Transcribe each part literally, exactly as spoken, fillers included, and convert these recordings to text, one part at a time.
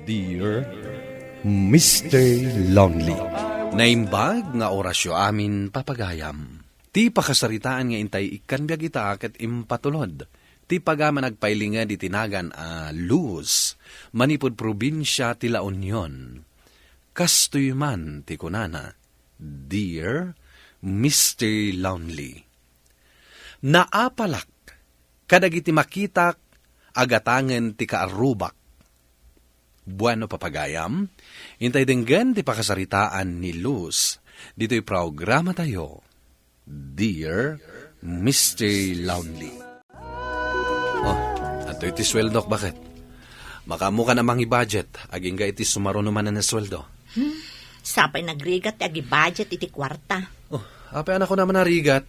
Dear Mister Lonely. Naimbag nga orasyo amin, papagayam. Ti pakasaritaan nga intay ikkan biag ita ket impatulod ti pagaman agpailinged iti nagan a Luz, manipud probinsia ti La Union. Kastoy man ti kunana, Dear Mister Lonely. Naapalak kadagiti makitak a gatangen ti kaarrubak. Bueno, papagayam, intay denggen ti pakasaritaan ni Luz ditoy programatayo, Dear Mister Lonely. Oh, adtoy ti sueldok, baket? Makaammokan a mangi-budget, agingga iti sumaruno manen a sueldo. Hmm, sapay nagrigat ti agi-budget iti kuarta. Oh, apay a kunam a narigat?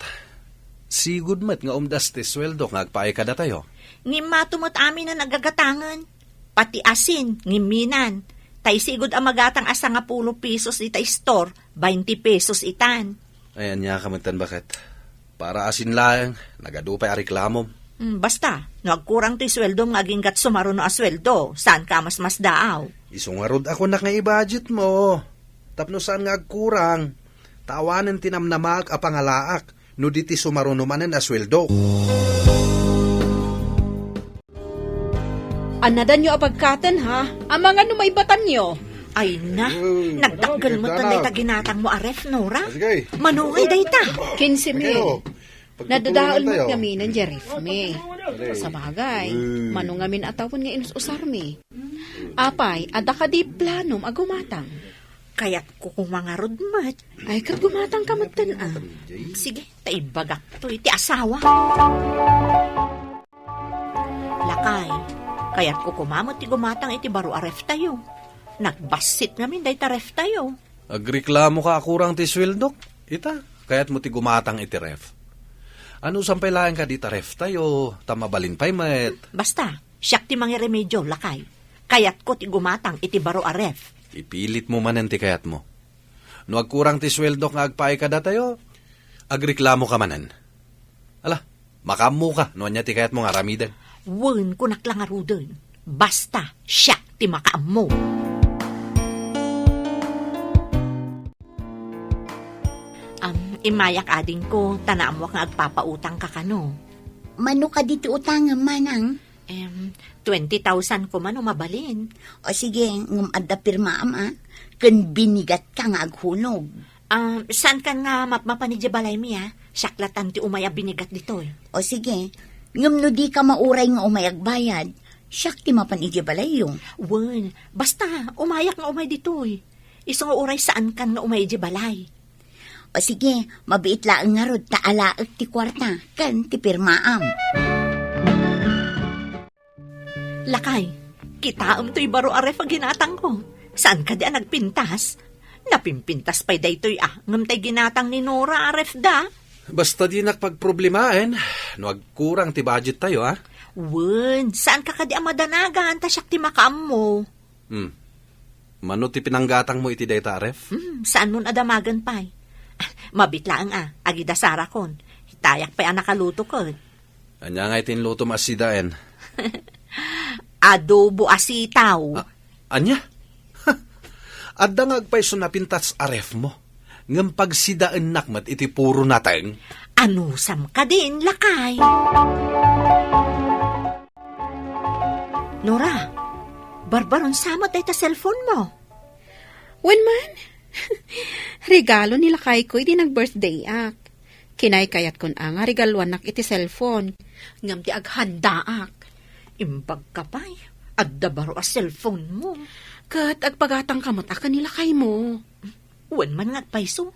Sigud met nga umdas ti sueldo nga agpaay kadatayo. Ngem mato met amin a nagagatangen. Pati asin, ngimminan. Tay sigud a magatang a sangapulo pesos ita store, bainte pesos itan. Ay, ania ka met ten, baket? Para asin laeng, nagadu pay a reklamom. Hmm, basta, no agkurang ti sueldom nga aginggat sumaruno a sueldo, saan ka a masmasdaaw? Isu ngarud a kunak nga i-budget mo. Tapno saan nga agkurang, ta awanen ti namnamaak a pangalaak no di ti sumaruno manen a sueldo. Annadanyo a pagkaten, ha? Amangan no maibatanyo. Ay na, nagdakkel met dayta ginatangmo a ref, Nora. Ah, sige. Mano ngay dayta? Quince mil. Nadadael met ngamin diay ref mi. Sabagay, mano ngamin a tawen nga inus-usarmi. Apay, adda kadi planom a gumatang? Kayatko koma ngarud met. Ay, ket gumatang ka met ten, a. Sige, ta ibagak to iti asawa. Lakay, kayatko koma met ti gumatang iti baro a ref tayo. Nagbassit ngamin dayta ref tayo. Agreklamo ka a kurang ti sueldok? Ita, kayatmo ti gumatang iti ref. Anusan pay laeng kadi ta ref tayo, ta mabalin pay met. Basta, siak ti mangiremedio, lakay. Kayatko ti gumatang iti baro a ref. Ipilitmo manen ti kayatmo. No agkurang ti sueldok nga agpaay kadatayo, agreklamo ka manen. Ala, makaammo ka no ania ti kayatmo nga aramiden. Wen, kunak la ngaruden. Basta, siak ti makaammo. Am, immayak, adingko, ta naammoak nga agpapautang ka kano. Mano kadi ti utangem, manang? Em, twenty thousand koma no mabalin. O sige, ngem adda pirmaam, a? Ken binigatka nga aghulog. Ah, saan kan nga mapmapan idiay balaymi, a? Siak latan ti umay a binigat ditoy. O sige, ngem no dika mauray nga umay agbayad, siak ti mapan idiay balayyo. Wen, basta, umayak nga umay ditoy. Isu nga uray saan kan nga umay idiay balay. O sige, mabiit laeng ngarud ta alaek ti kuarta ken ti pirmaam. Lakay, kitaem toy baro a ref a ginatangko. Saan kadi a nagpintas? Napimpintas pay daytoy a, ngem tay ginatang ni Nora a ref da. Basta dinak pagproblemaen, no agkurang ti budget tayo, a? Wen, saan ka kadi a madanagan, ta siak ti makaammo. Hmm. Mano ti pinanggatangmo iti dayta a ref? Hmm, saan mon a damagen pay? Ah, mabit laeng a, agidasarakon. Itayak pay a nakaluto ket. Ania nga iti inlutom a sidaen? Adobo a sitaw. A-, ania? Adda nga agpayso napintas a ref mo. Ngem pagsidaennak met iti puro nateng. Anusam kadin, lakay? Nora, barbaron sa met dayta cellphone mo. Wen man, regalo ni lakayko idi nag-birthday-ak. Kinaykayat kon a nga regaluannak iti cellphone, ngem ti aghandaak. Imbag ka pay, adda baro a cellphone mo. Ket agpagatang ka met a ken ni lakaymo. Wen man nga agpayso.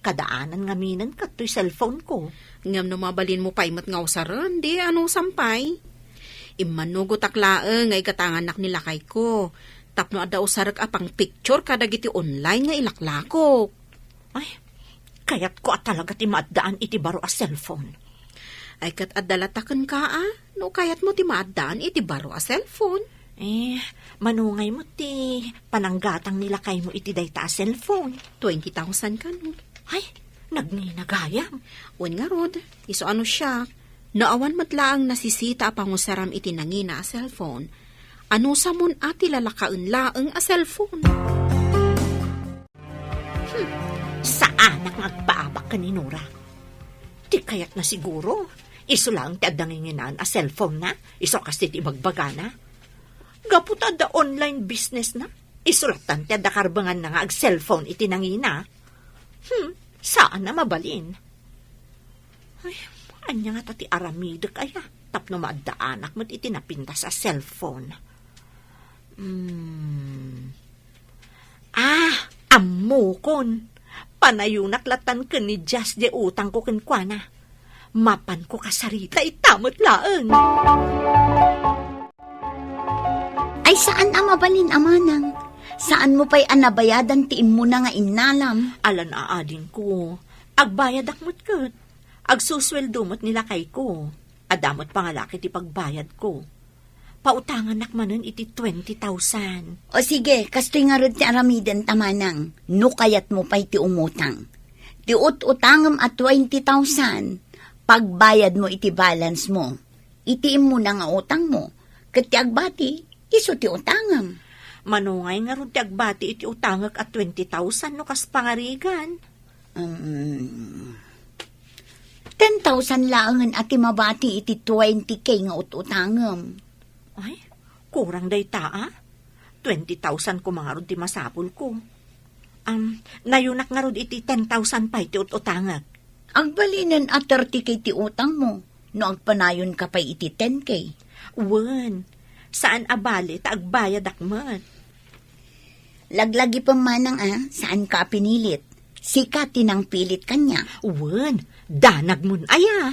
Kadaanan ngaminen ket toy cellphone ko. Ngem no mabalinmo pay met nga usaren, di anusam pay? Immanugotak laeng nga igatangannak ni lakayko, tapno adda usarek a pang-picture kadagiti online nga ilaklakok. Ay, kayatko a talaga ti maaddaan iti baro a cellphone. Ay, ket adda latta kenka, a? No kayatmo ti maaddaan iti baro a cellphone. Eh, mano ngay met ti pananggatang ni lakaymo iti dayta a cellphone? Twenty thousand kano. Ay, nagngina gayam. Wen ngarud, isu a no siak, no awan met laeng nasisita a pangusaram iti nangina a cellphone, Anusamon a ti lalakaen laeng a cellphone? Hmm, saanak nga agpaabak ken ni Nora. Ti kayatna siguro, isu laeng ti adda nginginaen a cellphone na, isu kas ti ibagbagana. Gapu ta adda online business na, isu lattan ti adda karbenganna nga ag-cellphone iti nangina. Hmm, saan a mabalin. Ay, ania ngata ti aramidek aya tapno maaddaanak met iti napintas a cellphone? Hmm. Ah, ammokon. Panayonak lattan ken ni Jazz diay utangko kenkuana. Mapanko kasarita ita met laeng. Ay, saan a mabalin a manang. Saanmo pay a nabayadan ti immuna nga innalam? Alan a adingko. Agbayadak met ket. Agsusueldo met ni lakayko. Adda met pangalaki ti pagbayadko. Pautangannak manen iti twenty thousand. O sige, kastoy ngarud ti aramidenta manang, no kayatmo pay ti umutang. Ti ut-utangem a twenty thousand, pagbayadmo iti balance mo. Iti immuna nga utangmo, ket ti agbati, isu ti utangem. Mano ngay ngarud ti agbati iti utangek a twenty thousand no kas pangarigan? Um, ten thousand laengen a ti mabati iti twenty K nga ut-utangem. Ay, kurang dayta, a? Twenty thousand koma ngarud ti masapulko. Am, nayonak ngarud iti ten thousand pay ti ut-utangek. Agbalinen a thirty K ti utangmo no agpanayonka pay iti ten K. Wen, saan a bale ta agbayadak met. Laglagipem manang a, saanka a pinilit. Sika ti nangpilit kaniak. Wen, danagmon aya.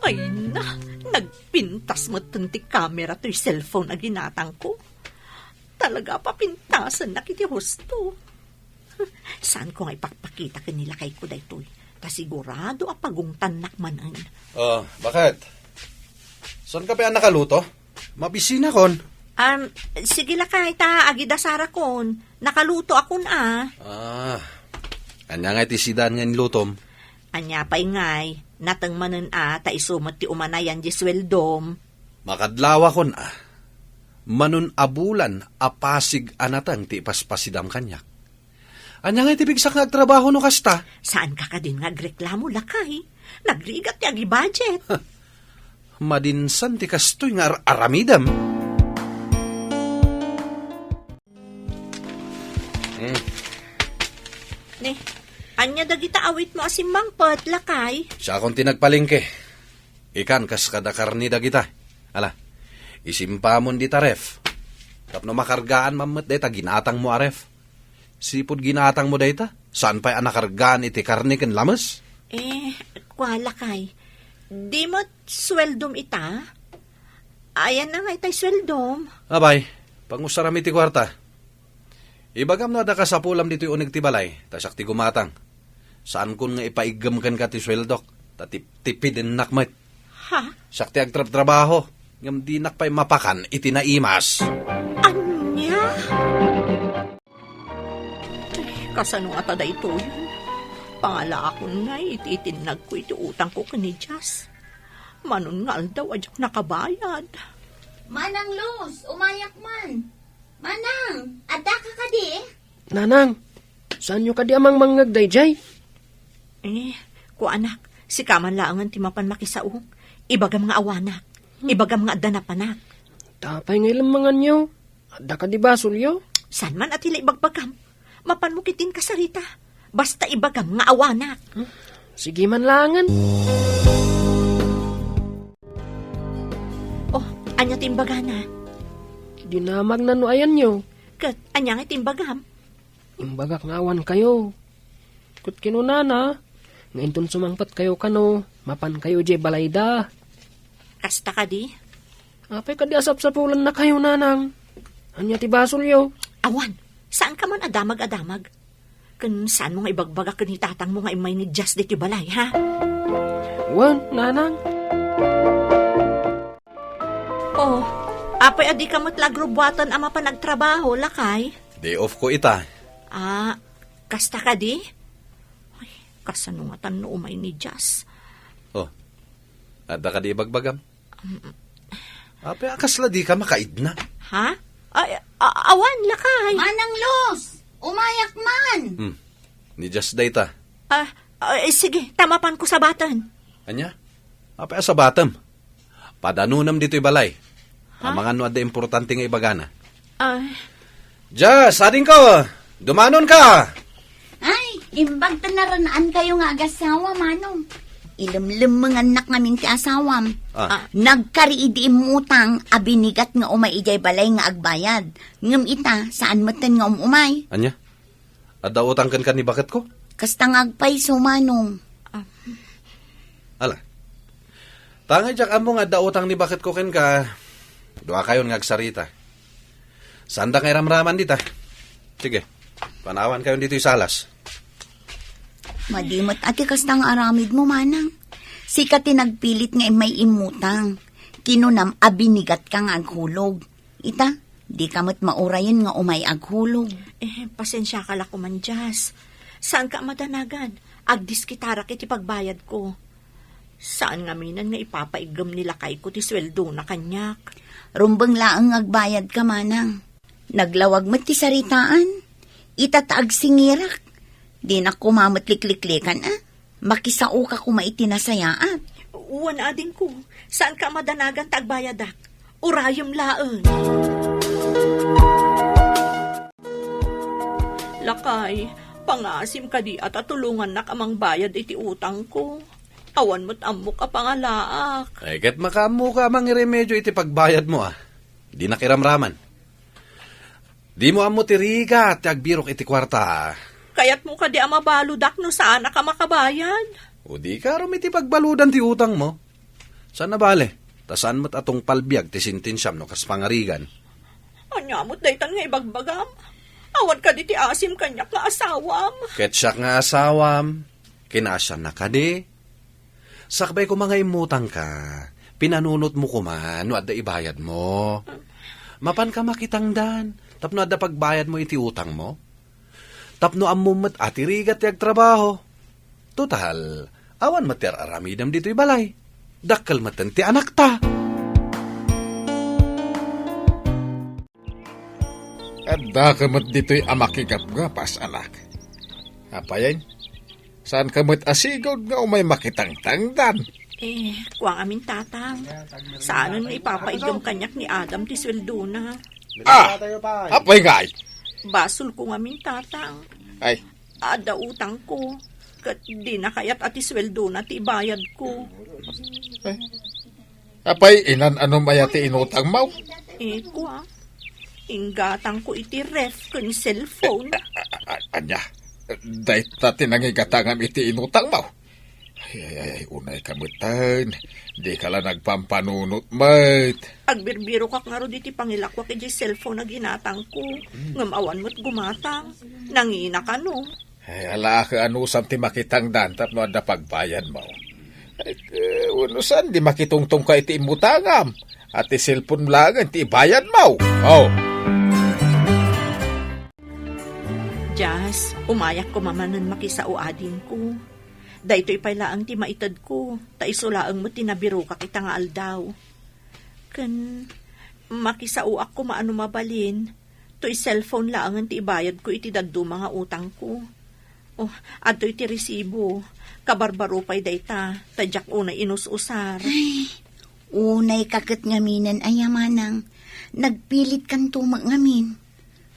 Ay na, nagpintas metten ti kamera toy cellphone a ginatangko. Talaga a papintasennak iti husto. Saanko nga ipakpakita ken ni lakayko daytoy, ta sigurado a pagungtannak manen. Oh, bakit? Saanka pay a nakaluto? Mabisinakon. Um, sige lakay, ta agidasarakon. Nakalutoakon a. Ah, ania ngay ti sidan nga inlutom? Ania pay ngay, nateng manen a, ta isu met ti umanayan di sueldom. Makadlawakon a. Manon a bulan a pasig a nateng ti ipaspasidam kaniak. Ania ngay ti pigsak nga agtrabaho no kasta? Saanka kadin nga agreklamo, lakay? Nagrigat ti agibudget. Madinsan ti kastoy nga ar-aramidem. Hmm. Ne, ania dagita awitmo a simmangpet, lakay? Siakon ti nagpalengke. Ikan kas kada karne dagita. Ala, isimpamon dita ref. Tapno makargaan man met dayta ginatangmo a ref. Sipud ginatangmo dayta, saan pay a nakargaan iti karne ken lames? Eh, kua lakay. Di met sueldom ita? Ayanna ngay tay sueldom? Abay, pangusaram iti kuarta. Ibagam no adda kasapulam ditoy uneg ti balay, ta siak ti gumatang. Saankon nga ipaiggem kenka ti sueldok, ta tip-, tipidennak met. Ha? Siak ti agtrabtrabaho, ngem dinak pay mapakan iti naimas. Ania? Ay, kasano ngata daytoy? Pangalaakon ngay iti itinnagko iti utangko ken ni Jazz. Manon nga aldaw a diak nakabayad. Manang Luz, umayak man. Manang, addaka kadi? Nanang, saanyo kadi a mangmangngeg daydiay? Eh, kuanak, sika man laengen ti mapan makisao. Ibagam nga awanak. Hmm. Ibagam nga adda napanak. Apay nga ilemmenganyo? Adda kadi basolyo? Saan man a ti la ibagbagam? Mapanmo ketdin kasarita. Basta ibagam nga awanak. Hmm? Sige man laengen. Oh, ania ti imbagana? Dinamagna no ayanyo. Ket ania nga ti imbagam? Imbagak nga awankayo. Ket kinunana, nga inton sumangpetkayo kano, mapankayo idiay balayda. Kasta kadi? Apay kadi a sapsapulennakayo, nanang? Ania ti basolyo? Awan, saanka man a damag a damag. Ken saanmo nga ibagbaga ken ni tatangmo nga immay ni Jazz ditoy balay, ha? Wen, nanang. Oh, apay a dika met la agrubuaten a mapan agtrabaho, lakay? Day off ko ita. Ah, kasta kadi? Ay, kasano ngatan no umay ni Jazz? Oh, adda kadi ibagbagam? Apay a kasla dika makaidna? Ha? Ay, a-, awan, lakay. Manang Luz, umayak man. Hmm. Ni Jas dayta. Ah, ah, eh, sige, ta mapanko sabaten. Ania? Apay a sabatem? Padanunem ditoy balay. Ha? Amangan no adda importante nga ibagana. Ah. Jas, adingko, dumanonka! Ay, imbag ta naranaan kayo nga agasawa, Manong. Ilemlemmengannak ngamin ti asawam. Ah. Nagkari idi immutang a binigat nga umay idiay balay nga agbayad. Ngem ita, saan metten nga um-umay. Ania? Adda utang kenka ni baketko? Kasta nga agpayso, Manong. Ah. Ala. Tangay diak ammo nga adda utang ni baketko kenka, duakayon nga agsarita. Saanda nga iramraman dita. Sige, panawankayon ditoy salas. Madi met a ti kasta nga aramidmo, Manang. Sika ti nagpilit nga immay immutang. Kinunam a binigatka nga aghulog. Ita, dika met maurayen nga umay aghulog. Eh, pasensiaka la koman, Jas. Saanka a madanagan? Agdiskitarak iti pagbayadko. Saan ngamin nga ipapaiggem ni lakayko ti sueldona kaniak. Rumbeng laeng nga agbayadka, Manang. Naglawag met ti saritaan. Ita ta agsingirak. Dinak koma met likliklikan, a. Makisaoka koma iti nasayaat. Wen, adingko, saanka a madanagan ta agbayadak. Urayem laeng. Lakay, pangasim kadi a ta tulongannak a mangbayad iti utangko. Awan met ammok a pangalaak. Ay, ket makaammoka a mangiremedio iti pagbayadmo, a. Dinak iramraman. Dimo ammo ti rigat ti agbirok iti kuarta. Kayatmo kadi a mabaludak no saanak a makabayad? O di karom iti pagbaludan ti utangmo. Saan a bale, ta saan met a tungpal biag ti sentensiam no kas pangarigan. Ania met daytan nga ibagbagam? Awan kadi ti asim kaniak nga asawam? Ket siak nga asawam, kinasiannak kadi? Sakbay koma nga immutangka, pinanunotmo koma no adda ibayadmo. Mapanka makitangdan tapno adda pagbayadmo iti utangmo. Tapno ammom met a ti rigat ti agtrabaho. Total, awan met ti ar-aramidem ditoy balay. Dakkel metten ti anakta. Addaka met ditoy a makigapgapas, anak. Apayen? Saanka met a sigud nga umay makitangtangdan? Eh, kua ngamin, Tatang. Saanen nga ipapaiggem kaniak ni Adam ti sueldona. Ah! Apay ngay? Basolko ngamin, Tatang. Ay. Adda utangko. Ket dina kayat a ti sueldona ti ibayadko. Ay. Apay, inan-anom aya ti inutangmo? Eh, kua. Inggatangko iti ref ken cellphone. A-, a-, ania? Dayta ti nangigatangam iti inutangmo? Ay, ay, ay, ay, unayka metten. Dika la nagpampanunot met. Agbirbirokak ngarud iti pangilakwak idiay cellphone a ginatangko. Hmm. Ngem awan met gumatang. Nangina kano. Ay, alaaka anusam ti makitangdan tapno adda pagbayadmo. Ay, ke-, wenno saan di makitungtongka iti immutangam? A ti cellphone laengen ti ibayadmo. Oh. Jas, umayak koma manen makisao adingko. Daytoy pay laeng ti maitedko, ta isu laeng met ti nabirokak ita nga aldaw. Ken makisaoak koma a no mabalin, toy cellphone laengen ti ibayadko iti dadduma nga utangko. Oh, adtoy ti resibo. Kabarbaro pay dayta, ta diak unay inus-usar. Ay, unayka ket ngaminen aya, Manang. Nagpilitkanto met ngamin.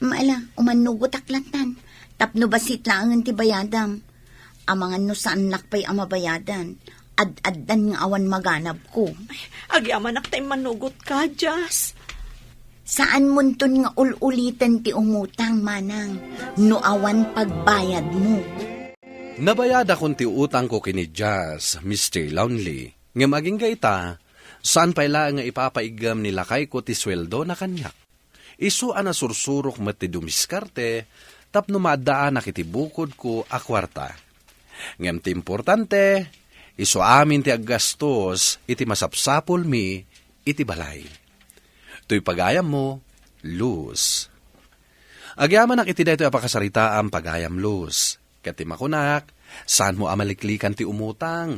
Maala, umannugotak lattan. Tapno bassit laengen ti bayadam. Amangan no saannak pay a mabayadan. Ad-addan nga awan maganabko. Ay, agyamanak ta immanugotka, Jas. Saanmonton nga ul-uliten ti umutang, Manang, no awan pagbayadmo. Nabayadakon ti utangko ken ni Jas, Mister Lonely. Ngem agingga ita, saan pay laeng nga ipapaiggem ni lakayko ti sueldona kaniak. Isu a nasursurok met ti dumiskarte tapno maaddaanak iti bukodko a kuarta. Ngem ti importante, isu amin ti aggastos iti masapsapulmi iti balay. Toy pagayammo, Luz. Agyamanak iti daytoy a pakasaritaam, pagayam Luz. Ket ti makunak, saanmo a maliklikan ti umutang.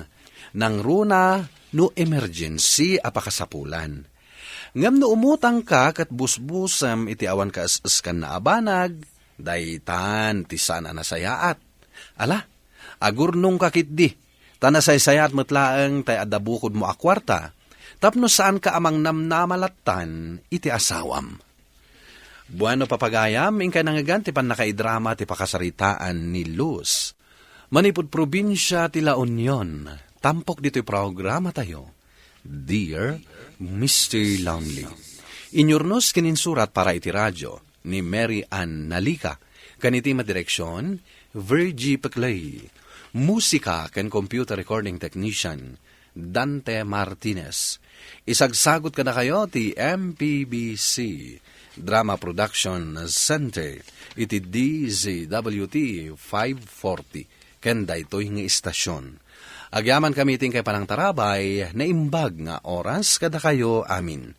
Nangruna, no emergency a pakasapulan. Ngem no umutangka ket busbusem iti awan kaes-eskanna a banag, daytan ti saan a nasayaat. Ala, agurnongka ketdi, ta nasaysayaat met laeng tay adda bukodmo a kuarta, tapno saanka a mangnamnama lattan iti asawam. Bueno, papagayam, inkay nangngegan ti pannakaidrama ti pakasaritaan ni Luz. Manipud probinsia ti La Union, tampok ditoy programatayo, Dear Mister Lonely. Inyurnos ken insurat para iti radio ni Mary Ann Nalica, ken iti madireksion, Virgie Peclay. Musika ken computer recording technician, Dante Martinez. Isagsagut kadakayo ti M P B C Drama Production Center iti D Z W T five forty ken daytoy nga istasion. Agyamankami iti inkay panangtarabay, naimbag nga oras kadakayo amin.